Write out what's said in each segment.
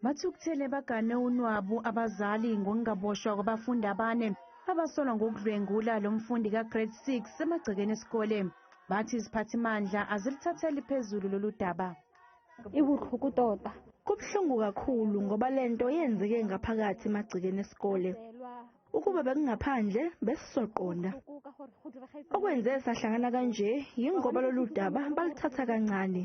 Bathukuthele bagane unwabu abazali ngokungaboshwa kwabafundi abane abasolwa ngokudlwengula lo mfundi ka-grade 6 emagcekeni esikole. Bathi iziphathimandla azilithatheli phezulu lolu daba. Ibuhlungu tota. Kubuhlungu kakhulu ngoba lento yenzeke ngaphakathi emagcekeni esikole. Ukuba bekungaphandle besizoqonda. Okwenze sahlangana kanje yingoba lolu daba baluthatha kancane.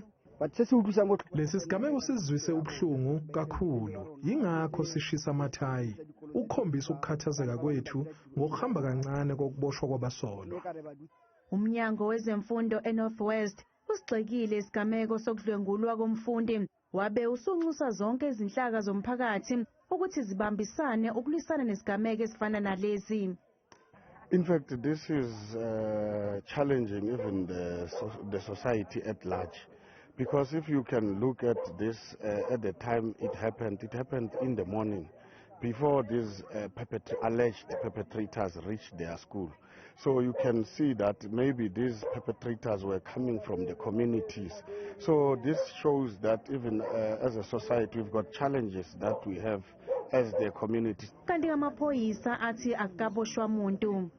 Lesi sigameko sizwise ubuhlungu kakhulu, yingakho sishisa amathayi ukukhombisa ukukhathazeka kwethu ngokuhamba kancane kokuboshwa kwabasolwa. Umnyango wezemfundo eNorth West usigxekile isigameko sokudlwengulwa komfundi, wabe usunxusa zonke izinhlaka zomphakathi ukuthi zibambisane ukulwisana nesigameko esifana nalezi. In fact, this is challenging even the society at large. Because if you can look at this at the time it happened in the morning before these alleged perpetrators reached their school. So you can see that maybe these perpetrators were coming from the communities. So this shows that even as a society, we've got challenges that we have as the community. Kanti amaphoyisa athi akukaboshwa muntu.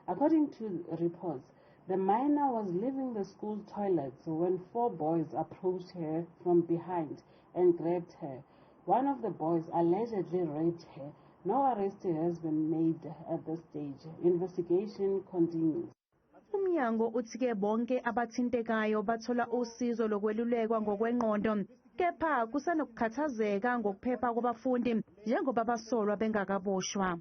According to reports, the minor was leaving the school toilets when four boys approached her from behind and grabbed her. One of the boys allegedly raped her. No arrest has been made at this stage. Investigation continues. Umnyango uthi-ke bonke abathintekayo bathola usizo lokwelulekwa ngokwengqondo, kepha kusanokukhathazeka ngokuphepha kwabafundi njengoba basolwa bengakaboshwa.